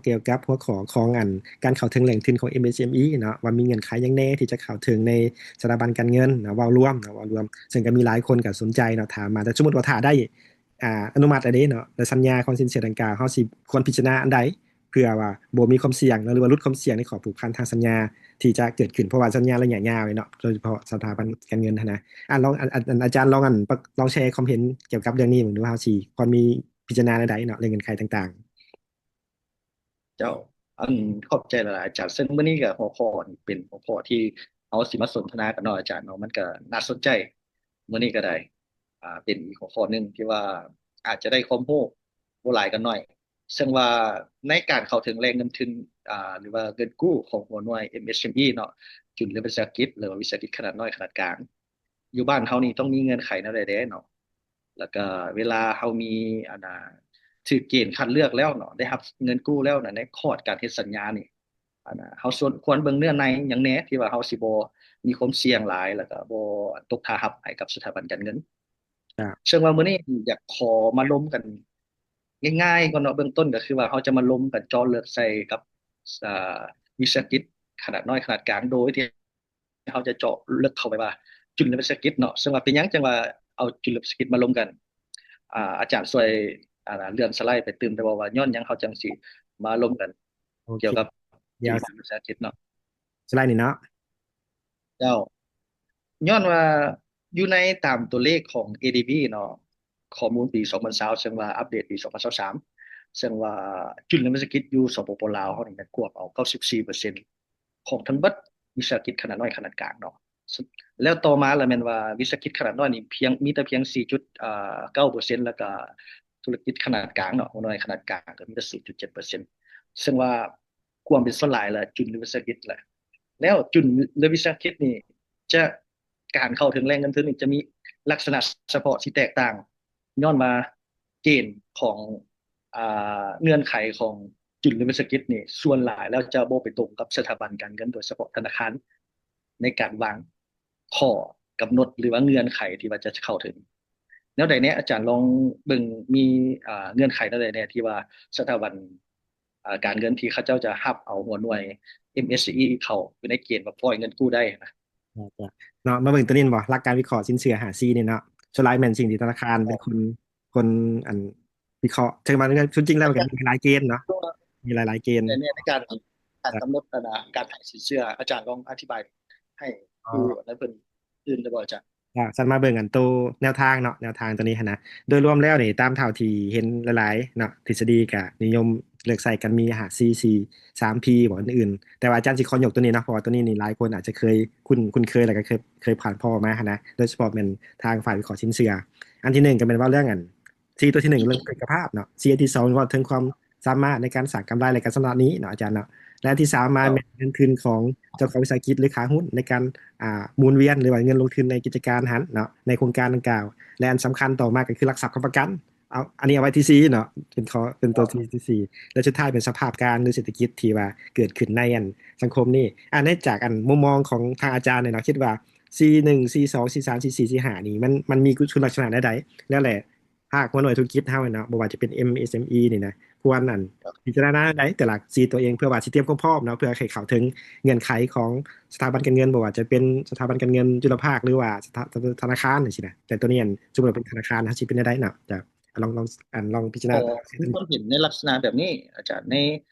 ກ່ຽວກັບຫົວຂໍ້ຂອງອັນການເຂົ້າເຖິງແຫຼ່ງທຶນຂອງ MSME ເນາະ ວ່າມີເງື່ອນໄຂຫຍັງແດ່ທີ່ຈະເຂົ້າເຖິງໃນສະຖາບັນການເງິນເນາະ ເວົ້າລວມເນາະ ເວົ້າລວມ ເຊິ່ງກໍມີຫຼາຍຄົນກໍສົນໃຈເນາະ ຖາມມາ ແຕ່ສົມມຸດວ່າຖ້າໄດ້ ອ່າ ອະນຸມັດແລ້ວເດ້ເນາະ ແລະ ສັນຍາຂອງສິນເຊື່ອດັ່ງກ່າວ ເຮົາຊິຄວນພິຈາລະນາອັນໃດ ເພື່ອວ່າບໍ່ມີຄວາມສ່ຽງເນາະ ຫຼືວ່າຫຼຸດຄວາມສ່ຽງໃນຂໍ້ຜູກພັນທາງສັນຍາທີ່ຈະເກີດຂຶ້ນ ເພາະວ່າສັນຍາໄລຍະຍາວເນາະ ໂດຍສະເພາະສະຖາບັນການເງິນຫັ້ນນະ. ອາ ລອງ ອາ ອາ ອາຈານລອງ ອັນ ປະ ລອງແຊຄວາມເຫັນກ່ຽວກັບເລື່ອງນີ້ເບິ່ງດູ ເຮົາຊິຄວນມີພິຈາລະນາແນວໃດເນາະ ເລື່ອງເງື່ອນໄຂຕ່າງໆ. ເຈົ້າ ອັນ ຂອບໃຈຫຼາຍໆ ອາຈານ. ເຊິ່ງມື້ນີ້ກໍຫົວຂໍ້ນີ້ເປັນຫົວຂໍ້ທີ່ເຮົາຊິມາສົນທະນາກັນເນາະ ອາຈານເນາະ ມັນກໍໜ້າສົນໃຈ. ມື້ນີ້ກໍໄດ້ ອ່າ ເປັນອີກຫົວຂໍ້ໜຶ່ງທີ່ວ່າອາດຈະໄດ້ຄວາມຮູ້ບໍ່ຫຼາຍກໍໜ້ອຍ ເຊິ່ງວ່າໃນການເຂົ້າເຖິງແຫຼ່ງເງິນທຶນ ອ່າ ຫຼືວ່າເງິນກູ້ຂອງຫົວໜ່ວຍ MSME ເນາະ ຈຸລະວິສາຫະກິດ ຫຼືວ່າວິສາຫະກິດຂະໜາດນ້ອຍຂະໜາດກາງ ຢູ່ບ້ານເຮົານີ້ຕ້ອງມີເງື່ອນໄຂແນວໃດແດ່ເນາະ? ແລ້ວກໍເວລາເຮົາມີ ອັນນ່າ ຖືກເກນຄັດເລືອກແລ້ວເນາະ ໄດ້ຮັບເງິນກູ້ແລ້ວນະ ໃນຂອດການເຮັດສັນຍານີ້ ອັນນ່າ ເຮົາສວນຄວນເບິ່ງເນື້ອໃນຫຍັງແດ່ ທີ່ວ່າເຮົາຊິບໍ່ມີຄວາມສ່ຽງຫຼາຍ ແລ້ວກໍບໍ່ຕົກທ່າຮັບໃຫ້ກັບສະຖາບັນການເງິນ. ເຊິ່ງວ່າມື້ນີ້ຢາກຂໍມາລົມກັນງ່າຍໆກ່ອນເນາະ ເບື້ອງຕົ້ນກໍຄືວ່າເຮົາຈະມາລົມກັນເຈາະເລິກໃສ່ກັບ ອ່າ ວິສາຫະກິດຂະໜາດນ້ອຍຂະໜາດກາງ ໂດຍທີ່ ເຮົາຈະເຈາະເລິກເຂົ້າໄປວ່າຈຸລະວິສາຫະກິດເນາະ ເຊິ່ງວ່າເປັນຫຍັງຈັ່ງວ່າເອົາຈຸລະວິສາຫະກິດມາລົມກັນ? ອາ ອາຈານຊ່ວຍ ອາ ເລື່ອນສະໄລໄປຕື່ມໄດ້ບໍ່ ວ່າຍ້ອນຫຍັງເຮົາຈັ່ງຊິມາລົມກັນ ໂອເຄ ກ່ຽວກັບ ດຽວ ຈຸລະວິສາຫະກິດເນາະ? ສະໄລນີ້ເນາະ? ເຈົ້າ. ຍ້ອນວ່າຢູ່ໃນຕາມຕົວເລກຂອງ ADB ເນາະ ຂໍ້ມູນປີສອງພັນຊາວ ເຊິ່ງວ່າອັບເດດປີສອງພັນຊາວສາມ ເຊິ່ງວ່າຈຸລະວິສາຫະກິດຢູ່ ສປປ ລາວ ເຮົານີ້ແມ່ນກວມເອົາເກົ້າສິບສີ່ເປີເຊັນ ຂອງທັງເບິດວິສາຫະກິດຂະໜາດນ້ອຍຂະໜາດກາງເນາະ ແລ້ວຕໍ່ມາລະແມ່ນວ່າວິສາຫະກິດຂະໜາດນ້ອຍນີ້ພຽງ ມີແຕ່ພຽງສີ່ຈຸດເກົ້າເປີເຊັນ ແລ້ວກະທຸລະກິດຂະໜາດກາງເນາະ ຫົວໜ່ວຍຂະໜາດກາງກໍມີແຕ່ສູນຈຸດເຈັດເປີເຊັນ ເຊິ່ງວ່າກວມເປັນສ່ວນຫຼາຍລະຈຸລະວິສາຫະກິດແຫຼະ ແລ້ວຈຸລະວິສາຫະກິດນີ້ຈະ ການເຂົ້າເຖິງແຫຼ່ງເງິນທຶນນີ້ຈະມີລັກສະນະສະເພາະທີ່ແຕກຕ່າງ ຍ້ອນວ່າເກນຂອງ ອ່າ ເງື່ອນໄຂຂອງຈຸລະວິສາຫະກິດນີ້ ສ່ວນຫຼາຍແລ້ວຈະບໍ່ໄປຕົງກັບສະຖາບັນການເງິນ ໂດຍສະເພາະທະນາຄານ ໃນການວາງຂໍ້ກຳນົດ ຫຼືວ່າເງື່ອນໄຂທີ່ວ່າຈະເຂົ້າເຖິງ ແນວໃດແດ່? ອາຈານລອງເບິ່ງມີ ອ່າ ເງື່ອນໄຂແນວໃດແດ່ທີ່ວ່າສະຖາບັນ ອ່າ ການເງິນທີ່ເຂົາເຈົ້າຈະຮັບເອົາຫົວໜ່ວຍ MSME ເຂົ້າຢູ່ໃນເກນວ່າປ່ອຍເງິນກູ້ໄດ້ນະ. ເນາະ ມາເບິ່ງຕົວນີ້ແມ່ນບໍ່? ຫຼັກການວິເຄາະສິນເຊື່ອຫ້າ C ນີ້ເນາະ ສ່ວນຫຼາຍແມ່ນສິ່ງທີ່ທະນາຄານເປັນຄົນ ຄົນ ອັນ ວິເຄາະ ເຖິງວ່າ ສ່ວນຈິງແລ້ວມັນກໍມີຫຼາຍເກນເນາະ ມີຫຼາຍໆເກນ ໃນ ໃນການ ການກຳນົດ ອັນ ການໃຫ້ສິນເຊື່ອ ອາຈານລອງອະທິບາຍໃຫ້ ອໍ ຜູ້ ອັນນັ້ນເພິ່ນ ອື່ນໄດ້ບໍ່ອາຈານ? ເຈົ້າ ຊັ້ນມາເບິ່ງອັນໂຕແນວທາງເນາະ ແນວທາງໂຕນີ້ຫັ້ນນະ ໂດຍລວມແລ້ວນີ້ ຕາມເທົ່າທີ່ເຫັນຫຼາຍໆເນາະ ທິດສະດີກະນິຍົມເລືອກໃຊ້ກັນມີຫ້າ ສີ່ ສີ່ ສາມ P ບໍ່ ອື່ນໆ ແຕ່ວ່າອາຈານຊິຂໍຍົກໂຕນີ້ເນາະ ເພາະວ່າໂຕນີ້ນີ້ຫຼາຍຄົນອາດຈະເຄີຍຄຸ້ນ ຄຸ້ນເຄີຍ ແລ້ວກະເຄີຍ ເຄີຍຜ່ານພໍ້ມາຫັ້ນນະ ໂດຍສະເພາະແມ່ນທາງຝ່າຍວິເຄາະສິນເຊື່ອ ອັນທີໜຶ່ງກະແມ່ນເວົ້າເລື່ອງອັນ C ຕົວທີໜຶ່ງເລື່ອງເອກະພາບເນາະ C ອັນທີສອງເວົ້າເຖິງຄວາມສາມາດໃນການສ້າງກຳໄລ ແລະ ການຊຳລະໜີ້ເນາະອາຈານເນາະ ແລະ ອັນທີສາມມາແມ່ນເງິນທຶນຂອງເຈົ້າຂອງວິສາຫະກິດ ຫຼື ຂາຫຸ້ນໃນການ ອ່າ ໝູນວຽນ ຫຼືວ່າເງິນລົງທຶນໃນກິດຈະການຫັ້ນເນາະ ໃນໂຄງການດັ່ງກ່າວ ແລະ ອັນສຳຄັນຕໍ່ມາກໍຄືຫຼັກຊັບຄ້ຳປະກັນ ເອົາ ອັນນີ້ເອົາໄວ້ທີສີ່ເນາະ ເປັນຂໍ້ ເປັນຕົວທີສີ່ ແລະ ສຸດທ້າຍເປັນສະພາບການ ຫຼື ເສດຖະກິດທີ່ວ່າເກີດຂຶ້ນໃນອັນສັງຄົມນີ້ ອັນໃນຈາກອັນມຸມມອງຂອງທາງອາຈານນີ້ເນາະ ຄິດວ່າ C ໜຶ່ງ C ສອງ C ສາມ C ສີ່ C ຫ້ານີ້ ມັນ ມັນມີຄຸນລັກສະນະແນວໃດ ແລ້ວແຫຼະ ພາກຫົວໜ່ວຍທຸລະກິດເຮົາເນາະ ບໍ່ວ່າຈະເປັນ MSME ນີ້ນະ ຄວນອັນ ເຈົ້າ ພິຈາລະນາໃດແຕ່ລະ C ຕົວເອງ ເພື່ອວ່າຊິຕຽມຄວາມພ້ອມເນາະ ເພື່ອໃຫ້ເຂົ້າເຖິງເງື່ອນໄຂຂອງສະຖາບັນການເງິນ ບໍ່ວ່າຈະເປັນສະຖາບັນການເງິນຈຸລະພາກ ຫຼືວ່າສະຖາ ທະນາຄານຈັ່ງຊີ້ນະ ແຕ່ຕົວນີ້ອັນ ສົມມຸດວ່າເປັນທະນາຄານ ເຮົາຊິເປັນແນວໃດເນາະ? ເຈົ້າ ລອງ ລອງ ອັນ ລອງພິຈາລະນາ ເອີ ມີຄວາມເຫັນໃນລັກສະນະແບບນີ້ອາຈານ ໃນ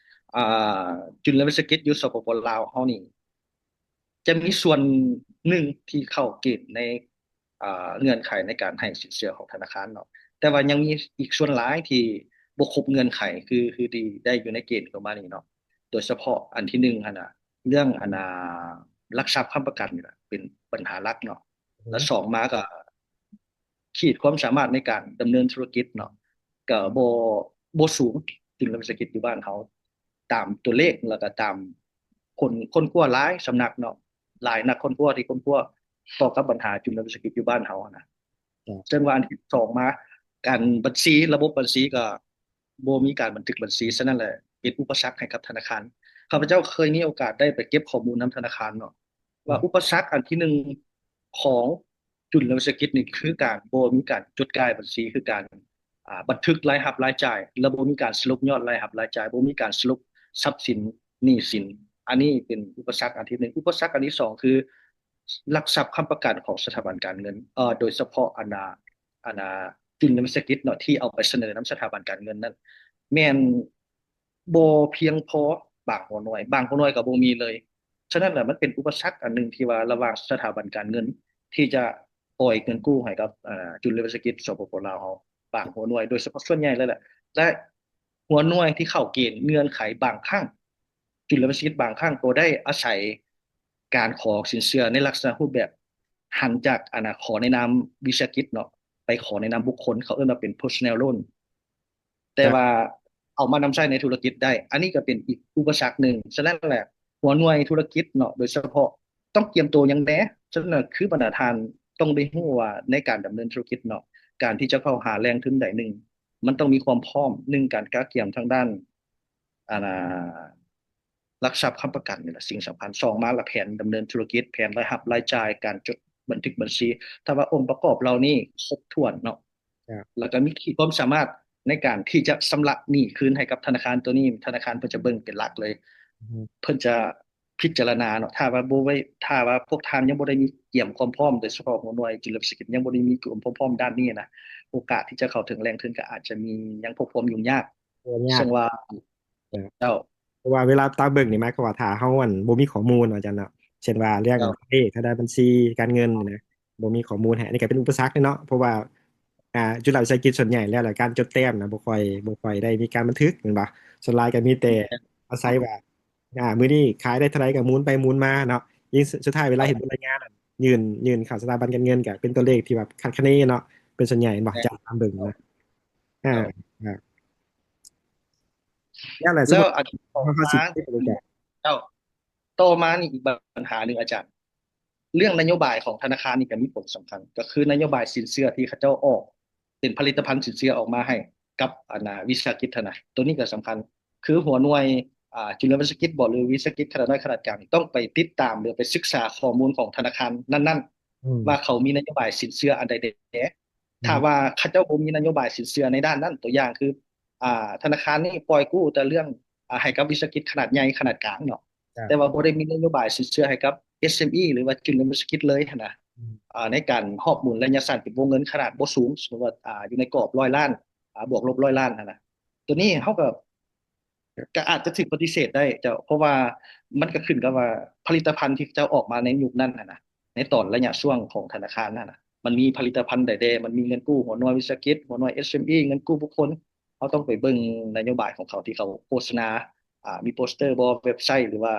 ອ່າ ຈຸລະວິສາຫະກິດຢູ່ ສປປ ລາວ ເຮົານີ້ ຈະມີສ່ວນໜຶ່ງທີ່ເຂົ້າເກນໃນ ອ່າ ເງື່ອນໄຂໃນການໃຫ້ສິນເຊື່ອຂອງທະນາຄານເນາະ ແຕ່ວ່າຍັງມີອີກສ່ວນຫຼາຍທີ່ບໍ່ຄົບເງື່ອນໄຂ ຄື ຄືທີ່ໄດ້ຢູ່ໃນເກນປະມານນີ້ເນາະ ໂດຍສະເພາະອັນທີໜຶ່ງຫັ້ນນະ ເລື່ອງອັນ ອ່າ ຫຼັກຊັບຄ້ຳປະກັນນີ້ແຫຼະ ເປັນບັນຫາຫຼັກເນາະ ແລະ ສອງມາກໍ ຂີດຄວາມສາມາດໃນການດຳເນີນທຸລະກິດເນາະ ກໍບໍ່ ບໍ່ສູງ ຈຸລະວິສາຫະກິດຢູ່ບ້ານເຮົາ ຕາມຕົວເລກ ແລ້ວກໍຕາມຄົນຄົ້ນຄວ້າຫຼາຍສຳນັກເນາະ ຫຼາຍນັກຄົ້ນຄວ້າທີ່ຄົ້ນຄວ້າກ່ຽວກັບບັນຫາຈຸລະວິສາຫະກິດຢູ່ບ້ານເຮົາຫັ້ນນະ ເຊິ່ງວ່າອັນທີສອງມາ ການບັນຊີ ລະບົບບັນຊີກໍບໍ່ມີການບັນທຶກບັນຊີ ສະນັ້ນແຫຼະເປັນອຸປະສັກໃຫ້ກັບທະນາຄານ ຂ້າພະເຈົ້າເຄີຍມີໂອກາດໄດ້ໄປເກັບຂໍ້ມູນນຳທະນາຄານເນາະ ວ່າອຸປະສັກອັນທີໜຶ່ງຂອງຈຸລະວິສາຫະກິດນີ້ ຄືການບໍ່ມີການຈົດຈ່າຍບັນຊີ ຄືການ ອ່າ ບັນທຶກລາຍຮັບລາຍຈ່າຍ ແລະ ບໍ່ມີການສະຫຼຸບຍອດລາຍຮັບລາຍຈ່າຍ ບໍ່ມີການສະຫຼຸບ ຊັບສິນ ໜີ້ສິນ. ອັນນີ້ເປັນອຸປະສັກອັນທີໜຶ່ງ. ອຸປະສັກອັນທີສອງ ຄືຫຼັກຊັບຄ້ຳປະກັນຂອງສະຖາບັນການເງິນ ເອີ ໂດຍສະເພາະອັນນ່າ ອັນນ່າ ຈຸນລະວິສາຫະກິດເນາະ ທີ່ເອົາໄປສະເໜີນຳສະຖາບັນການເງິນນັ້ນ ແມ່ນບໍ່ພຽງພໍ. ບາງຫົວໜ່ວຍ ບາງຫົວໜ່ວຍກໍບໍ່ມີເລີຍ. ສະນັ້ນລະ ມັນເປັນອຸປະສັກອັນໜຶ່ງທີ່ວ່າລະຫວ່າງສະຖາບັນການເງິນທີ່ຈະປ່ອຍເງິນກູ້ໃຫ້ກັບ ອາ ຈຸນລະວິສາຫະກິດ ສປປ ລາວເຮົາ ບາງຫົວໜ່ວຍ ໂດຍສະເພາະສ່ວນໃຫຍ່ເລີຍແຫຼະ ແລະ ຫົວໜ່ວຍທີ່ເຂົ້າເກນເງື່ອນໄຂບາງຄັ້ງ ຈຸນລະວິສາຫະກິດບາງຄັ້ງກໍໄດ້ອາໄສການຂໍສິນເຊື່ອໃນລັກສະນະຮູບແບບຫັນຈາກ ອັນນ່າ ຂໍໃນນາມວິສາຫະກິດເນາະ ໄປຂໍໃນນາມບຸກຄົນ ເຂົາເອີ້ນວ່າເປັນ personal loan ແຕ່ວ່າເອົາມານຳໃຊ້ໃນທຸລະກິດໄດ້ ອັນນີ້ກໍເປັນອີກອຸປະສັກໜຶ່ງ. ສະນັ້ນແຫຼະ ຫົວໜ່ວຍທຸລະກິດເນາະ ໂດຍສະເພາະຕ້ອງກຽມໂຕຫຍັງແດ່? ສະນັ້ນ ຄືບັນດາທ່ານຕ້ອງໄດ້ຮູ້ວ່າໃນການດຳເນີນທຸລະກິດເນາະ ການທີ່ຈະເຂົ້າຫາແຫຼ່ງທຶນໃດໜຶ່ງ ມັນຕ້ອງມີຄວາມພ້ອມ ໜຶ່ງ ການກະກຽມທາງດ້ານ ອັນນ່າ ຫຼັກຊັບຄ້ຳປະກັນນີ້ລະສິ່ງສຳຄັນ. ສອງມາລະແຜນດຳເນີນທຸລະກິດ, ແຜນລາຍຮັບລາຍຈ່າຍ, ການຈົດບັນທຶກບັນຊີ. ຖ້າວ່າອົງປະກອບເຫຼົ່ານີ້ຄົບຖ້ວນເນາະ ແລ້ວກໍມີຂີດຄວາມສາມາດໃນການທີ່ຈະຊຳລະໜີ້ຄືນໃຫ້ກັບທະນາຄານໂຕນີ້, ທະນາຄານເພິ່ນຈະເບິ່ງເປັນຫຼັກເລີຍ. ເພິ່ນຈະພິຈາລະນາເນາະ ຖ້າວ່າບໍ່ໄດ້ ຖ້າວ່າພວກທ່ານຍັງບໍ່ໄດ້ມີກຽມຄວາມພ້ອມ, ໂດຍສະເພາະຫົວໜ່ວຍຈຸນລະວິສາຫະກິດຍັງບໍ່ໄດ້ມີກຽມຄວາມພ້ອມດ້ານນີ້ນະ, ໂອກາດທີ່ຈະເຂົ້າເຖິງແຫຼ່ງທຶນກໍອາດຈະມີ ຍັງພົບຄວາມຫຍຸ້ງຍາກ. ເຊິ່ງວ່າ ເຈົ້າ ເພາະວ່າເວລາຕາມເບິ່ງນີ້ ໝາຍຄວາມວ່າຖ້າເຮົາ ອັນ ບໍ່ມີຂໍ້ມູນ ອາຈານເນາະ ເຊັ່ນວ່າເລື່ອງເລກທາງດ້ານບັນຊີການເງິນນີ້ນະ ບໍ່ມີຂໍ້ມູນໃຫ້ ອັນນີ້ກໍເປັນອຸປະສັກເນາະ ເພາະວ່າ ອ່າ ຈຸນລະວິສາຫະກິດສ່ວນໃຫຍ່ແລ້ວ ແລ້ວການຈົດແຕ້ມນະ ບໍ່ຄ່ອຍ ບໍ່ຄ່ອຍໄດ້ມີການບັນທຶກ ແມ່ນບໍ່? ສ່ວນຫຼາຍກໍມີແຕ່ອາໄສວ່າ ອ່າ ມື້ນີ້ຂາຍໄດ້ເທົ່າໃດກໍໝູນໄປໝູນມາເນາະ, ຍິ່ງສຸດທ້າຍເວລາເຫັນບົດລາຍງານ ຍື່ນ ຍື່ນເຂົ້າສະຖາບັນການເງິນ ກໍເປັນຕົວເລກທີ່ແບບຄາດຄະເນເນາະ ເປັນສ່ວນໃຫຍ່ ເຫັນບໍ່? ຈາກຕາມເບິ່ງນະ. ອ່າ ແລ້ວແຫຼະ ແລ້ວອັນ ເຮົາຊິ ເຈົ້າ ຕໍ່ມານີ້ອີກບັນຫາໜຶ່ງອາຈານ ເລື່ອງນະໂຍບາຍຂອງທະນາຄານນີ້ກໍມີຜົນສຳຄັນ ກໍຄືນະໂຍບາຍສິນເຊື່ອທີ່ເຂົາເຈົ້າອອກ ເປັນຜະລິດຕະພັນສິນເຊື່ອອອກມາໃຫ້ກັບ ອັນນ່າ ວິສາຫະກິດຫັ້ນນະ ໂຕນີ້ກໍສຳຄັນ ຄືຫົວໜ່ວຍ ອ່າ ຈຸນລະວິສາຫະກິດບໍ ຫຼື ວິສາຫະກິດຂະໜາດນ້ອຍຂະໜາດກາງ ຕ້ອງໄປຕິດຕາມ ຫຼື ໄປສຶກສາຂໍ້ມູນຂອງທະນາຄານນັ້ນໆ ວ່າເຂົາມີນະໂຍບາຍສິນເຊື່ອອັນໃດແດ່. ຖ້າວ່າເຂົາເຈົ້າບໍ່ມີນະໂຍບາຍສິນເຊື່ອໃນດ້ານນັ້ນ ຕົວຢ່າງຄື ອ່າ ທະນາຄານນີ້ປ່ອຍກູ້ແຕ່ເລື່ອງ ອ່າ ໃຫ້ກັບວິສາຫະກິດຂະໜາດໃຫຍ່ຂະໜາດກາງເນາະ ແຕ່ວ່າບໍ່ໄດ້ມີນະໂຍບາຍສິນເຊື່ອໃຫ້ກັບ ເອສເອັມອີ ຫຼືວ່າຈຸນລະວິສາຫະກິດເລີຍຫັ້ນນະ ອ່າ ໃນການຮອບໝູນໄລຍະສັ້ນເປັນວົງເງິນຂະໜາດບໍ່ສູງ ສົມມຸດວ່າ ອ່າ ຢູ່ໃນກອບຮ້ອຍລ້ານ ອ່າ ບວກລົບຮ້ອຍລ້ານຫັ້ນນະ ໂຕນີ້ເຮົາກໍ ກໍອາດຈະຖືກປະຕິເສດໄດ້ເຈົ້າ ເພາະວ່າມັນກໍຂຶ້ນກັບວ່າຜະລິດຕະພັນທີ່ເຂົາເຈົ້າອອກມາໃນຍຸກນັ້ນຫັ້ນນະ ໃນຕອນໄລຍະຊ່ວງຂອງທະນາຄານຫັ້ນນະ ມັນມີຜະລິດຕະພັນໃດແດ່ ມັນມີເງິນກູ້ຫົວໜ່ວຍວິສາຫະກິດ ຫົວໜ່ວຍ ເອສເອັມອີ ເງິນກູ້ບຸກຄົນ ເຮົາຕ້ອງໄປເບິ່ງນະໂຍບາຍຂອງເຂົາທີ່ເຂົາໂຄສະນາ ອ່າ ມີໂປສເຕີບໍ ເວັບໄຊ ຫຼືວ່າ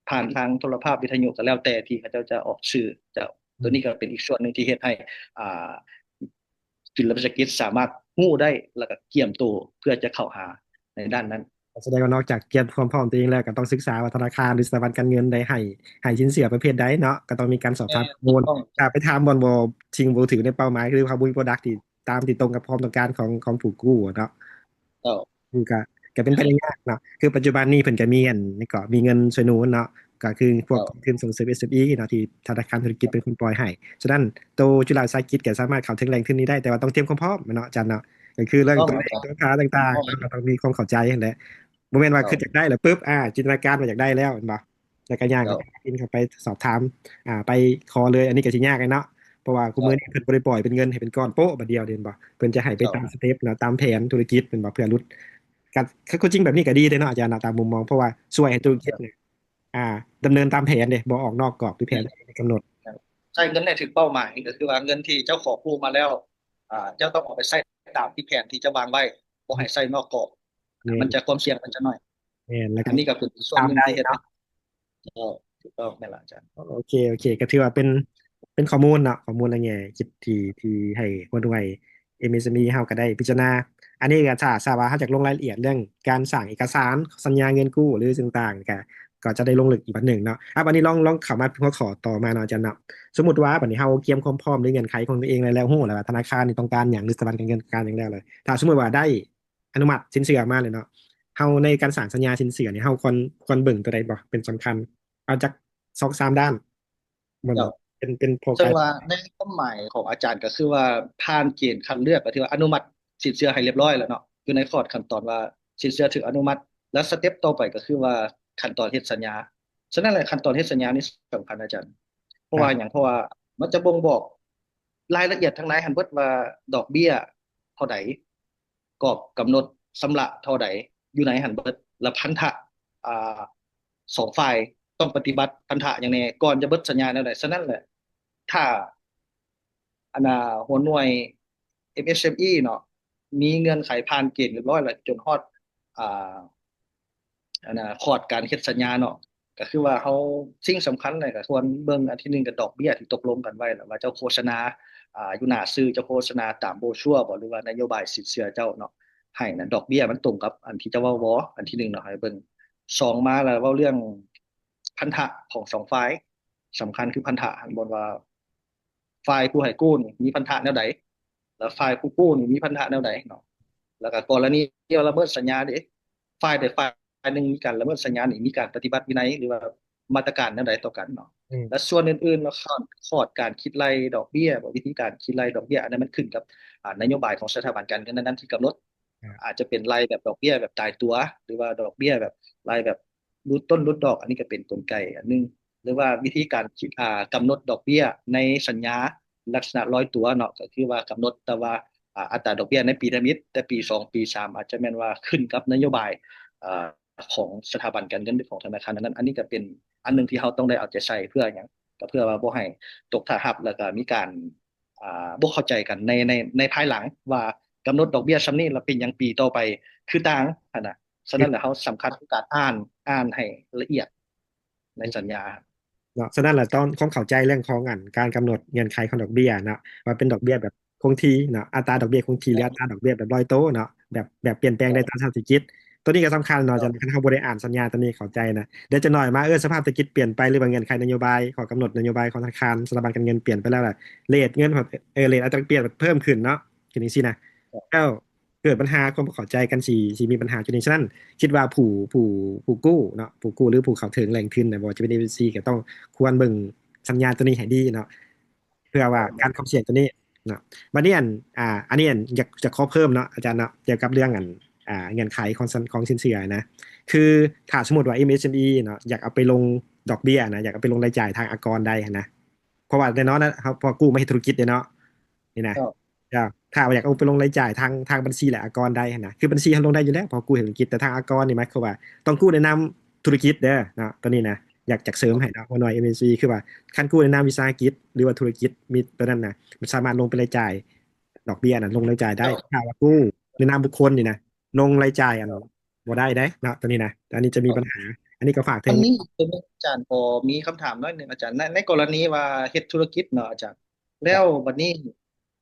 ຜ່ານທາງໂທລະພາບ ວິທະຍຸ ກໍແລ້ວແຕ່ທີ່ເຂົາເຈົ້າຈະອອກສື່ ເຈົ້າ ໂຕນີ້ກໍເປັນອີກສ່ວນໜຶ່ງທີ່ເຮັດໃຫ້ ອ່າ ຈຸນລະວິສາຫະກິດສາມາດຮູ້ໄດ້ ແລ້ວກໍກຽມໂຕເພື່ອຈະເຂົ້າຫາໃນດ້ານນັ້ນ. ສະແດງວ່ານອກຈາກກຽມຄວາມພ້ອມຕົວເອງແລ້ວ ກໍຕ້ອງສຶກສາວ່າທະນາຄານ ຫຼື ສະຖາບັນການເງິນໄດ້ໃຫ້ ໃຫ້ສິນເຊື່ອປະເພດໃດເນາະ ກໍຕ້ອງມີການສອບຖາມຂໍ້ມູນ ຖ້າໄປຖາມບ່ອນບໍ່ ສິ່ງບໍ່ຖືກໃນເປົ້າໝາຍ ຫຼື ເຂົາບໍ່ມີໂປຣດັກທີ່ ຕາມທີ່ຕົງກັບຄວາມຕ້ອງການຂອງ ຂອງຜູ້ກູ້ເນາະ. ເຈົ້າ ຄືກະ ກະເປັນໄປໄດ້ຍາກເນາະ ຄືປັດຈຸບັນນີ້ເພິ່ນກະມີອັນນີ້ກໍມີເງິນຊ່ວຍໜູນເນາະ ກໍຄືພວກ ເຈົ້າ ທຶນສົ່ງເສີມ ເອສເອັມອີ ເນາະ ທີ່ທະນາຄານທຸລະກິດເປັນຄົນປ່ອຍໃຫ້. ສະນັ້ນ ໂຕຈຸລາວິສາຫະກິດກະສາມາດເຂົ້າເຖິງແຫຼ່ງທຶນນີ້ໄດ້ ແຕ່ວ່າຕ້ອງຕຽມຄວາມພ້ອມເນາະ ອາຈານເນາະ ກໍຄືເລື່ອງ ຕ້ອງ ຕົວເລກ ຕ້ອງ ຕົວຄ່າຕ່າງໆ ເນາະ ກໍຕ້ອງມີຄວາມເຂົ້າໃຈຫັ້ນແຫຼະ ບໍ່ແມ່ນວ່າ ເຈົ້າ ຄິດຢາກໄດ້ແລ້ວປຶບ ອ່າ ຈິນຕະນາການວ່າຢາກໄດ້ແລ້ວ ແມ່ນບໍ່? ແລ້ວກໍຍ່າງ ເຈົ້າ ໄປ ໄປ ໄປ ສອບຖາມ ອ່າ ໄປຂໍເລີຍ ອັນນີ້ກໍຊິຍາກແຫຼະເນາະ ເພາະວ່າ ເຈົ້າ ຄູ່ມື້ນີ້ເພິ່ນບໍ່ໄດ້ປ່ອຍເປັນເງິນໃຫ້ເປັນກ້ອນໂປະບາດດຽວເດ້ ແມ່ນບໍ່? ເພິ່ນຈະໃຫ້ໄປ ເຈົ້າ ຕາມສະເຕັບເນາະ ຕາມແຜນທຸລະກິດ ແມ່ນບໍ່? ເພື່ອຫຼຸດ ກໍ ຄື ຄືຈິງແບບນີ້ກໍດີເດ້ເນາະ ອາຈານເນາະ ຕາມມຸມມອງ ເພາະວ່າຊ່ວຍໃຫ້ທຸລະກິດ ເຈົ້າ ນີ້ ອ່າ ດຳເນີນຕາມແຜນເດ້ ບໍ່ອອກນອກກອບທີ່ແຜນ ແມ່ນ ກຳນົດ ໃຊ້ເງິນໃຫ້ຖືກເປົ້າໝາຍ ກໍຄືວ່າເງິນທີ່ເຈົ້າຂໍກູ້ມາແລ້ວ ອ່າ ເຈົ້າຕ້ອງເອົາໄປໃຊ້ຕາມທີ່ແຜນທີ່ຈະວາງໄວ້ ບໍ່ໃຫ້ໃຊ້ນອກກອບ ແມ່ນ ມັນຈະ ຄວາມສ່ຽງມັນຈະໜ້ອຍ ແມ່ນ ແລ້ວກໍ ອັນນີ້ກໍເປັນສ່ວນໜຶ່ງທີ່ເຮັດໃຫ້ ເຈົ້າ ຖືກຕ້ອງແມ່ນລະອາຈານ. ໂອເຄ ໂອເຄ ກໍຖືວ່າເປັນ ເປັນຂໍ້ມູນເນາະ ຂໍ້ມູນໃນແງ່ຄິດທີ່ ທີ່ໃຫ້ຫົວໜ່ວຍ ເອັມເອສເອັມອີ ເຮົາກໍໄດ້ພິຈາລະນາ. ອັນນີ້ກໍຖ້າ ຖ້າວ່າເຮົາຢາກລົງລາຍລະອຽດເລື່ອງການສ້າງເອກະສານສັນຍາເງິນກູ້ ຫຼື ສິ່ງຕ່າງ ກໍ ກໍຈະໄດ້ລົງເລິກອີກບັດໜຶ່ງເນາະ. ອ່າ ບັດນີ້ລອງ ລອງເຂົ້າມາຫົວຂໍ້ຕໍ່ມາເນາະ ອາຈານເນາະ. ສົມມຸດວ່າບັດນີ້ເຮົາກຽມຄວາມພ້ອມ ຫຼື ເງື່ອນໄຂຂອງຕົວເອງໄດ້ແລ້ວ ຮູ້ແລ້ວວ່າທະນາຄານນີ້ຕ້ອງການຫຍັງ ຫຼື ສະຖາບັນການເງິນຕ້ອງການຫຍັງແລ້ວ ແລ້ວ ຖ້າສົມມຸດວ່າໄດ້ ອະນຸມັດສິນເຊື່ອມາເລີຍເນາະ ເຮົາໃນການສ້າງສັນຍາສິນເຊື່ອນີ້ ເຮົາຄວນ ຄວນເບິ່ງຕົວໃດບໍ່ ເປັນສຳຄັນ? ເອົາຈັກສອງສາມດ້ານ ເປັນ ເປັນໂຟກັສ. ເຊິ່ງວ່າໃນຄວາມໝາຍຂອງອາຈານກໍຄືວ່າຜ່ານເກນຄັດເລືອກ ກໍຖືວ່າອະນຸມັດສິນເຊື່ອໃຫ້ລຽບຮ້ອຍແລ້ວເນາະ ຢູ່ໃນຂອດຂັ້ນຕອນວ່າສິນເຊື່ອຖືກອະນຸມັດ ແລ້ວສະເຕັບຕໍ່ໄປກໍຄືວ່າຂັ້ນຕອນເຮັດສັນຍາ. ສະນັ້ນແຫຼະ ຂັ້ນຕອນເຮັດສັນຍານີ້ສຳຄັນ ອາຈານ. ເພາະວ່າຫຍັງ? ເພາະວ່າມັນຈະບົ່ງບອກລາຍລະອຽດທັງຫຼາຍຫັ້ນເບິດວ່າດອກເບ້ຍເທົ່າໃດ, ກອບກຳນົດຊຳລະເທົ່າໃດ ຢູ່ໃນຫັ້ນເບິດ ແລະ ພັນທະ ອ່າ ສອງຝ່າຍຕ້ອງປະຕິບັດພັນທະຫຍັງແດ່ ກ່ອນຈະເບິດສັນຍາແນວໃດ. ສະນັ້ນແຫຼະ ຖ້າ ອັນນ່າ ຫົວໜ່ວຍ ເອັມເອສເອັມອີ ເນາະ ມີເງື່ອນໄຂຜ່ານເກນຮຽບຮ້ອຍແລ້ວ ຈົນຮອດ ອ່າ ອັນນ່າ ຂອດການເຮັດສັນຍາເນາະ ກໍຄືວ່າເຮົາ ສິ່ງສຳຄັນເລີຍກໍຄວນເບິ່ງ ອັນທີໜຶ່ງກໍດອກເບ້ຍທີ່ຕົກລົງກັນໄວ້ ແລ້ວວ່າເຈົ້າໂຄສະນາ ອ່າ ຢູ່ໜ້າສື່ ເຈົ້າໂຄສະນາຕາມໂບຊົວບໍ ຫຼືວ່ານະໂຍບາຍສິນເຊື່ອເຈົ້າເນາະ ໃຫ້ນະ ດອກເບ້ຍມັນຕົງກັບອັນທີ່ເຈົ້າເວົ້າບໍ? ອັນທີໜຶ່ງເນາະ ໃຫ້ເບິ່ງ. ສອງມາແລ້ວເວົ້າເລື່ອງພັນທະຂອງສອງຝ່າຍ ສຳຄັນຄືພັນທະຫັ້ນ ບ່ອນວ່າ ຝ່າຍຜູ້ໃຫ້ກູ້ນີ້ມີພັນທະແນວໃດ ແລ້ວຝ່າຍຜູ້ກູ້ນີ້ມີພັນທະແນວໃດເນາະ. ແລ້ວກໍກໍລະນີທີ່ລະເມີດສັນຍາເດ້ ຝ່າຍໃດຝ່າຍໜຶ່ງມີການລະເມີດສັນຍານີ້ ມີການປະຕິບັດວິໄນ ຫຼືວ່າມາດຕະການແນວໃດຕໍ່ກັນເນາະ. ອືມ ແລະ ສ່ວນອື່ນໆເນາະ ຂອດ ຂອດການຄິດໄລ່ດອກເບ້ຍບໍ ວິທີການຄິດໄລ່ດອກເບ້ຍ ອັນນັ້ນມັນຂຶ້ນກັບ ອ່າ ນະໂຍບາຍຂອງສະຖາບັນການເງິນນັ້ນໆທີ່ກຳນົດ. ອາ ອາດຈະເປັນໄລ່ແບບດອກເບ້ຍແບບຕາຍຕົວ ຫຼືວ່າດອກເບ້ຍແບບໄລ່ແບບຫຼຸດຕົ້ນຫຼຸດດອກ ອັນນີ້ກໍເປັນກົນໄກອັນໜຶ່ງ. ຫຼືວ່າວິທີການຄິດ ອ່າ ກຳນົດດອກເບ້ຍໃນສັນຍາລັກສະນະລອຍຕົວເນາະ ກໍຄືວ່າກຳນົດແຕ່ວ່າ ອ່າ ອັດຕາດອກເບ້ຍໃນປີທຳອິດ ແຕ່ປີສອງ ປີສາມ ອາດຈະແມ່ນວ່າຂຶ້ນກັບນະໂຍບາຍ ເອີ ຂອງສະຖາບັນການເງິນ ຫຼື ຂອງທະນາຄານນັ້ນໆ. ອັນນີ້ກໍເປັນອັນໜຶ່ງທີ່ເຮົາຕ້ອງໄດ້ເອົາໃຈໃສ່ ເພື່ອຫຍັງ? ກໍເພື່ອວ່າບໍ່ໃຫ້ຕົກທ່າຮັບ ແລ້ວກໍມີການ ອ່າ ບໍ່ເຂົ້າໃຈກັນໃນ ໃນ ໃນພາຍຫຼັງວ່າກຳນົດດອກເບ້ຍສ່ຳນີ້ ແລ້ວເປັນຫຍັງປີຕໍ່ໄປຄືຕ່າງຫັ້ນນະ. ສະນັ້ນແຫຼະ ເຮົາສຳຄັນຄືການອ່ານ ອ່ານໃຫ້ລະອຽດໃນສັນຍາເນາະ. ສະນັ້ນແຫຼະ ຕ້ອງ ຄວາມເຂົ້າໃຈເລື່ອງຂອງ ອັນ ການກຳນົດເງື່ອນໄຂຂອງດອກເບ້ຍເນາະ ວ່າເປັນດອກເບ້ຍແບບຄົງທີ່ເນາະ ອັດຕາດອກເບ້ຍຄົງທີ່ ຫຼື ອັດຕາດອກເບ້ຍແບບລອຍໂຕເນາະ ແບບ ແບບປ່ຽນແປງໄດ້ຕາມສະເສດຖະກິດ. ໂຕນີ້ກໍສຳຄັນເນາະ ອາຈານ ຄັນເຮົາບໍ່ໄດ້ອ່ານສັນຍາໂຕນີ້ເຂົ້າໃຈນະ ດຽວຈັກໜ້ອຍມາ ເອີ ສະພາບເສດຖະກິດປ່ຽນໄປ ຫຼືວ່າເງື່ອນໄຂນະໂຍບາຍ ຂໍ້ກຳນົດນະໂຍບາຍຂອງທະນາຄານ ສະຖາບັນການເງິນປ່ຽນໄປແລ້ວລະ ເຣດເງິນ ເອີ ເຣດອັດຕາດອກເບ້ຍເພີ່ມຂຶ້ນເນາະ ຄືຈັ່ງຊີ້ນະ. ແລ້ວເກີດບັນຫາຄວາມບໍ່ເຂົ້າໃຈກັນ ຊິ ຊິມີບັນຫາຈຸດນີ້. ສະນັ້ນຄິດວ່າຜູ້ ຜູ້ ຜູ້ກູ້ເນາະ ຜູ້ກູ້ ຫຼື ຜູ້ເຂົ້າເຖິງແຫຼ່ງທຶນນະ ບໍ່ວ່າຈະເປັນ ເອເອສ ກໍຕ້ອງຄວນເບິ່ງສັນຍາໂຕນີ້ໃຫ້ດີເນາະ ເພື່ອວ່າການຄວາມສ່ຽງໂຕນີ້ເນາະ. ບັດນີ້ ອັນ ອ່າ ອັນນີ້ ອັນ ຢາກ ຢາກຂໍເພີ່ມເນາະ ອາຈານເນາະ ກ່ຽວກັບເລື່ອງ ອັນ ອ່າ ເງື່ອນໄຂຂອງ ຂອງສິນເຊື່ອນະ ຄືຖ້າສົມມຸດວ່າ ເອັມເອສເອັມອີ ເນາະ ຢາກເອົາໄປລົງດອກເບ້ຍນະ ຢາກເອົາໄປລົງລາຍຈ່າຍທາງອາກອນໄດ້ຫັ້ນນະ ເພາະວ່າແນ່ນອນນະ ເຮົາ ເພາະກູ້ມາເຮັດທຸລະກິດເດ້ເນາະ ນີ້ນະ. ເຈົ້າ ຖ້າວ່າຢາກເອົາໄປລົງລາຍຈ່າຍທາງ ທາງບັນຊີ ແລະ ອາກອນໄດ້ຫັ້ນນະ ຄືບັນຊີເຮົາລົງໄດ້ຢູ່ແລ້ວ ເພາະກູ້ເຮັດທຸລະກິດ ແຕ່ທາງອາກອນນີ້ໝາຍຄວາມວ່າຕ້ອງກູ້ໃນນາມທຸລະກິດເດີເນາະ. ໂຕນີ້ນະ ຢາກ ຢາກເສີມໃຫ້ເນາະ ຫົວໜ່ວຍ ເອັມເອສ ຄືວ່າຄັນກູ້ໃນນາມວິສາຫະກິດ ຫຼືວ່າທຸລະກິດ ມີໂຕນັ້ນນະ ມັນສາມາດລົງເປັນລາຍຈ່າຍ ດອກເບ້ຍນະ ລົງລາຍຈ່າຍໄດ້. ຖ້າວ່າກູ້ໃນນາມບຸກຄົນນີ້ນະ ລົງລາຍຈ່າຍ ອັນ ບໍ່ໄດ້ເດ້ເນາະ ໂຕນີ້ນະ ອັນນີ້ຈະມີບັນຫາ. ອັນນີ້ກໍຝາກເຖິງ ອັນນີ້ ອາຈານ ຂໍມີຄຳຖາມໜ້ອຍໜຶ່ງ ອາຈານ ໃນ ໃນກໍລະນີວ່າເຮັດທຸລະກິດເນາະ ອາຈານ ແລ້ວບັດນີ້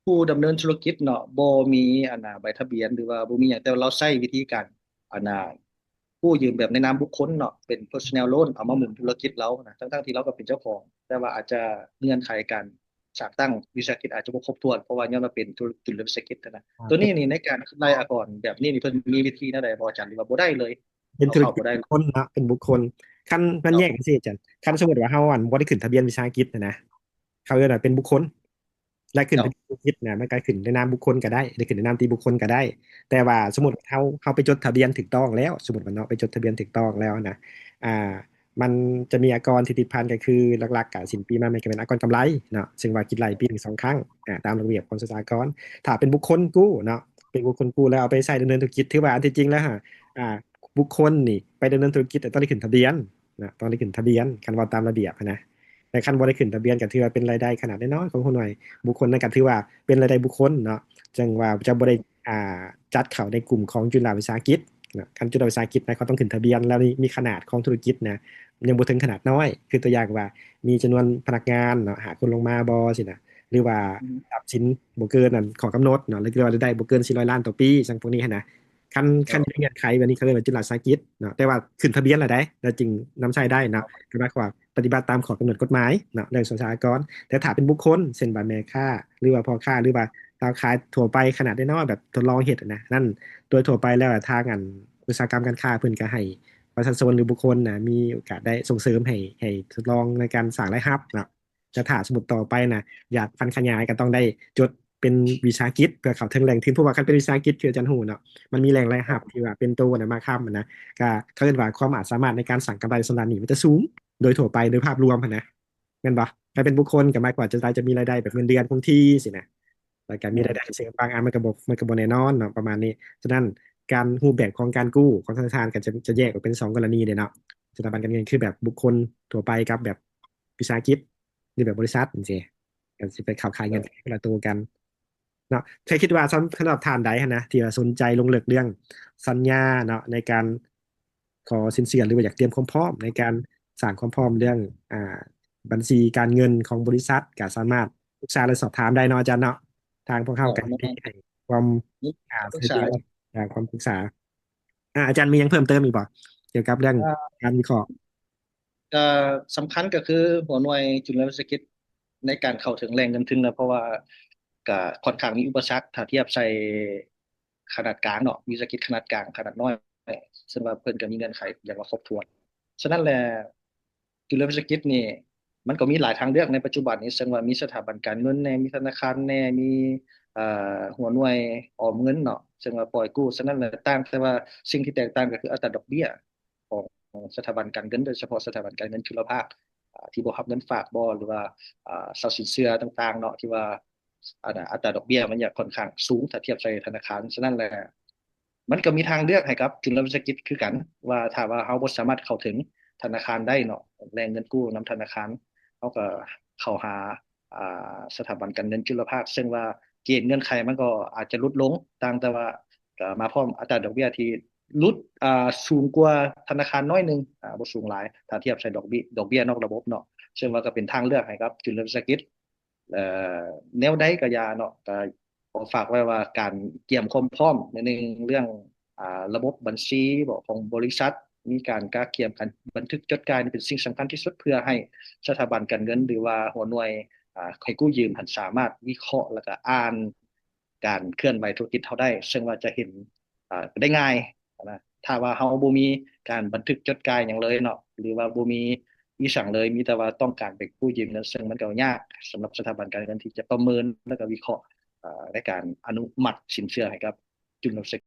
ຜູ້ດຳເນີນທຸລະກິດເນາະ ບໍ່ມີ ອັນນ່າ ໃບທະບຽນ ຫຼືວ່າບໍ່ມີຫຍັງ ແຕ່ວ່າລາວໃຊ້ວິທີການ ອັນນ່າ ກູ້ຢືມແບບໃນນາມບຸກຄົນເນາະ ເປັນ personal loan ເອົາມາໝູນທຸລະກິດລາວນະ ທັງໆທີ່ລາວກໍເປັນເຈົ້າຂອງ ແຕ່ວ່າອາດຈະເງື່ອນໄຂການ ຈັດຕັ້ງວິສາຫະກິດອາດຈະບໍ່ຄົບຖ້ວນ ເພາະວ່າຍ້ອນວ່າເປັນທຸລະ ຈຸລະວິສາຫະກິດຫັ້ນນະ. ອ່າ ໂຕນີ້ນີ້ໃນການລາຍອາກອນແບບນີ້ນີ້ ເພິ່ນມີວິທີແນວໃດບໍ່ ອາຈານ ຫຼືວ່າບໍ່ໄດ້ເລີຍ? ເປັນທຸລະກິດບຸກຄົນເນາະ ເປັນບຸກຄົນ. ຄັນ ຄັນແຍກຈັ່ງຊີ້ ອາຈານ ຄັນສົມມຸດວ່າເຮົາ ອັນ ບໍ່ໄດ້ຂຶ້ນທະບຽນວິສາຫະກິດຫັ້ນນະ ເຂົາເອີ້ນວ່າເປັນບຸກຄົນ ແລະ ຂຶ້ນທະບຽນທຸລະກິດນະ ມັນກໍຂຶ້ນໃນນາມບຸກຄົນກໍໄດ້ ຫຼື ຂຶ້ນໃນນາມນິຕິບຸກຄົນກໍໄດ້. ແຕ່ວ່າສົມມຸດເຮົາ ເຮົາໄປຈົດທະບຽນຖືກຕ້ອງແລ້ວ ສົມມຸດວ່າເນາະ ໄປຈົດທະບຽນຖືກຕ້ອງແລ້ວນະ ອ່າ ມັນຈະມີອາກອນທີ່ຕິດພັນກໍຄື ຫຼັກໆ ກະສິ້ນປີມາ ມັນກໍແມ່ນອາກອນກຳໄລເນາະ ເຊິ່ງວ່າຄິດໄລ່ປີໜຶ່ງສອງຄັ້ງ ອ່າ ຕາມລະບຽບຂອງສ່ວຍສາອາກອນ. ຖ້າເປັນບຸກຄົນກູ້ເນາະ ເປັນບຸກຄົນກູ້ແລ້ວເອົາໄປໃຊ້ດຳເນີນທຸລະກິດ ຖືວ່າອັນທີ່ຈິງແລ້ວ ອ່າ ບຸກຄົນນີ້ໄປດຳເນີນທຸລະກິດ ຕ້ອງໄດ້ຂຶ້ນທະບຽນເນາະ ຕ້ອງໄດ້ຂຶ້ນທະບຽນ ຄັນເວົ້າຕາມລະບຽບຫັ້ນນະ. ແຕ່ຄັນບໍ່ໄດ້ຂຶ້ນທະບຽນ ກໍຖືວ່າເປັນລາຍໄດ້ຂະໜາດນ້ອຍໆຂອງຫົວໜ່ວຍບຸກຄົນ ນັ້ນກໍຖືວ່າເປັນລາຍໄດ້ບຸກຄົນເນາະ ເຊິ່ງວ່າຈະບໍ່ໄດ້ ອ່າ ຈັດເຂົ້າໃນກຸ່ມຂອງຈຸລະວິສາຫະກິດເນາະ. ຄັນຈຸລະວິສາຫະກິດນະ ເຂົາຕ້ອງຂຶ້ນທະບຽນ ແລ້ວມີຂະໜາດຂອງທຸລະກິດນະ ຍັງບໍ່ເຖິງຂະໜາດນ້ອຍ ຄືຕົວຢ່າງວ່າ ມີຈຳນວນພະນັກງານເນາະ ຫ້າຄົນລົງມາບໍຊີ້ນະ ຫຼືວ່າ ອືມ ຊັບສິນບໍ່ເກີນ ອັນ ຂໍ້ກຳນົດເນາະ ຫຼືວ່າລາຍໄດ້ບໍ່ເກີນສີ່ຮ້ອຍລ້ານຕໍ່ປີ ຈັ່ງພວກນີ້ຫັ້ນນະ. ຄັນ ເຈົ້າ ຄັນຢູ່ໃນເງື່ອນໄຂແບບນີ້ ເຂົາເອີ້ນວ່າຈຸລະວິສາຫະກິດເນາະ ແຕ່ວ່າຂຶ້ນທະບຽນແລ້ວໃດ໋ ແລ້ວຈຶ່ງນຳໃຊ້ໄດ້ເນາະ ກໍໝາຍຄວາມວ່າປະຕິບັດຕາມຂໍ້ກຳນົດກົດໝາຍເນາະ ເລື່ອງສ່ວຍສາອາກອນ. ແຕ່ຖ້າເປັນບຸກຄົນ ເຊັ່ນວ່າແມ່ຄ້າ ຫຼືວ່າພໍ່ຄ້າ ຫຼືວ່າຊາວຂາຍທົ່ວໄປ ຂະໜາດນ້ອຍໆ ແບບທົດລອງເຮັດນະ ນັ້ນໂດຍທົ່ວໄປແລ້ວ ທາງ ອັນ ອຸດສາຫະກຳການຄ້າເພິ່ນກໍໃຫ້ປະຊາຊົນ ຫຼື ບຸກຄົນນະ ມີໂອກາດໄດ້ສົ່ງເສີມໃຫ້ ໃຫ້ທົດລອງໃນການສ້າງລາຍຮັບເນາະ. ແຕ່ຖ້າສົມມຸດຕໍ່ໄປນະ ຢາກຜັນຂະຫຍາຍ ກໍຕ້ອງໄດ້ຈົດ ເປັນວິສາຫະກິດ ເພື່ອເຂົ້າເຖິງແຫຼ່ງທຶນ ເພາະວ່າຄັນເປັນວິສາຫະກິດ ຄືອາຈານຮູ້ເນາະ ມັນມີແຫຼ່ງລາຍຮັບທີ່ວ່າເປັນໂຕນະມາຄ້ຳນະ ກະເຂົາເອີ້ນວ່າຄວາມອາດສາມາດໃນການສ້າງກຳໄລສຳລັບນີ້ ມັນຈະສູງໂດຍທົ່ວໄປ ໂດຍພາບລວມຫັ້ນນະ ແມ່ນບໍ່? ຄັນເປັນບຸກຄົນ ກະໝາຍຄວາມວ່າຈະ ຈະມີລາຍໄດ້ແບບເງິນເດືອນຄົງທີ່ຊີ້ນະ ແລ້ວກະມີລາຍໄດ້ເສີມບາງອັນ ມັນກະບໍ່ ມັນກະບໍ່ແນ່ນອນເນາະ ປະມານນີ້. ສະນັ້ນ ການ ຮູບແບບຂອງການກູ້ຂອງທະນາຄານ ກະຈະ ຈະແຍກອອກເປັນສອງກໍລະນີເດ້ເນາະ ສະຖາບັນການເງິນ ຄືແບບບຸກຄົນທົ່ວໄປກັບແບບວິສາຫະກິດ ຫຼືແບບບໍລິສັດຈັ່ງຊີ້ ກະຊິໄປເຂົ້າຂ່າຍເງື່ອນໄຂຄົນລະໂຕກັນເນາະ. ແຕ່ຄິດວ່າສຳ ສຳລັບທ່ານໃດຫັ້ນນະ ທີ່ວ່າສົນໃຈລົງເລິກເລື່ອງສັນຍາເນາະ ໃນການຂໍສິນເຊື່ອ ຫຼືວ່າຢາກຕຽມຄວາມພ້ອມໃນການສ້າງຄວາມພ້ອມເລື່ອງ ອ່າ ບັນຊີການເງິນຂອງບໍລິສັດ ກະສາມາດປຶກສາ ແລະ ສອບຖາມໄດ້ເນາະອາຈານເນາະ. ທາງພວກເຮົາກະ ເອີ ແມ່ນ ມີໃຫ້ຄວາມ ມີ ອ່າ ປຶກສາ ໃຫ້ຄວາມປຶກສາ. ອ່າ ອາຈານມີຫຍັງເພີ່ມເຕີມອີກບໍ່ ກ່ຽວກັບເລື່ອງ ເອີ ການວິເຄາະ? ກໍສຳຄັນກໍຄືຫົວໜ່ວຍຈຸລະວິສາຫະກິດໃນການເຂົ້າເຖິງແຫຼ່ງເງິນທຶນນະ ເພາະວ່າກໍຄ່ອນຂ້າງມີອຸປະສັກ ຖ້າທຽບໃສ່ຂະໜາດກາງເນາະ ວິສາຫະກິດຂະໜາດກາງ ຂະໜາດນ້ອຍ ເຊິ່ງວ່າເພິ່ນກໍມີເງື່ອນໄຂຢ່າງວ່າຄົບຖ້ວນ. ສະນັ້ນແຫຼະ ຈຸລະວິສາຫະກິດນີ້ ມັນກໍມີຫຼາຍທາງເລືອກໃນປັດຈຸບັນນີ້ ເຊິ່ງວ່າມີສະຖາບັນການເງິນແດ່ ມີທະນາຄານແດ່ ມີ ເອີ ຫົວໜ່ວຍອອມເງິນເນາະ ເຊິ່ງວ່າປ່ອຍກູ້. ສະນັ້ນແຫຼະ ຕ່າງແຕ່ວ່າ ສິ່ງທີ່ແຕກຕ່າງກໍຄືອັດຕາດອກເບ້ຍຂອງສະຖາບັນການເງິນ ໂດຍສະເພາະສະຖາບັນການເງິນຈຸລະພາກ ອາ ທີ່ບໍ່ຮັບເງິນຝາກບໍ ຫຼືວ່າ ອາ ເຊົ່າສິນເຊື່ອຕ່າງໆເນາະ ທີ່ວ່າ ອັນ ອັດຕາດອກເບ້ຍມັນຈະຄ່ອນຂ້າງສູງ ຖ້າທຽບໃສ່ທະນາຄານ. ສະນັ້ນແຫຼະ ມັນກໍມີທາງເລືອກໃຫ້ກັບຈຸລະວິສາຫະກິດຄືກັນ ວ່າຖ້າວ່າເຮົາບໍ່ສາມາດເຂົ້າເຖິງທະນາຄານໄດ້ເນາະ ແຫຼ່ງເງິນກູ້ນຳທະນາຄານ ເຮົາກໍເຂົ້າຫາ ອ່າ ສະຖາບັນການເງິນຈຸລະພາກ ເຊິ່ງວ່າເກນເງື່ອນໄຂມັນກໍອາດຈະຫຼຸດລົງ ຕ່າງແຕ່ວ່າ ກໍມາພ້ອມອັດຕາດອກເບ້ຍທີ່ຫຼຸດ ອ່າ ສູງກວ່າທະນາຄານໜ້ອຍໜຶ່ງ ອ່າ ບໍ່ສູງຫຼາຍ ຖ້າທຽບໃສ່ດອກເບ້ຍ ດອກເບ້ຍນອກລະບົບເນາະ ເຊິ່ງວ່າກໍເປັນທາງເລືອກໃຫ້ກັບຈຸລະວິສາຫະກິດ. ເອີ ແນວໃດກໍຢ່າເນາະ ກໍຂໍຝາກໄວ້ວ່າການກຽມຄວາມພ້ອມໃນໜຶ່ງເລື່ອງ ອ່າ ລະບົບບັນຊີບໍ ຂອງບໍລິສັດ ມີການກະກຽມການບັນທຶກຈົດຈ່າຍນີ້ເປັນສິ່ງສຳຄັນທີ່ສຸດ ເພື່ອໃຫ້ສະຖາບັນການເງິນ ຫຼືວ່າຫົວໜ່ວຍ ອ່າ ໃຫ້ກູ້ຢືມຫັ້ນສາມາດວິເຄາະ ແລ້ວກໍອ່ານການເຄື່ອນໄຫວທຸລະກິດເຮົາໄດ້ ເຊິ່ງວ່າຈະເຫັນ ອ່າ ໄດ້ງ່າຍນະ. ຖ້າວ່າເຮົາບໍ່ມີການບັນທຶກຈົດຈ່າຍຫຍັງເລີຍເນາະ ຫຼືວ່າບໍ່ມີອີ່ຫຍັງເລີຍ ມີແຕ່ວ່າຕ້ອງການໄປກູ້ຢືມເງິນ ເຊິ່ງມັນກໍຍາກສຳລັບສະຖາບັນການເງິນທີ່ຈະປະເມີນ ແລ້ວກໍວິເຄາະ ເອີ ໃນການອະນຸມັດສິນເຊື່ອໃຫ້ກັບຈຸລະວິສາຫະກິດ.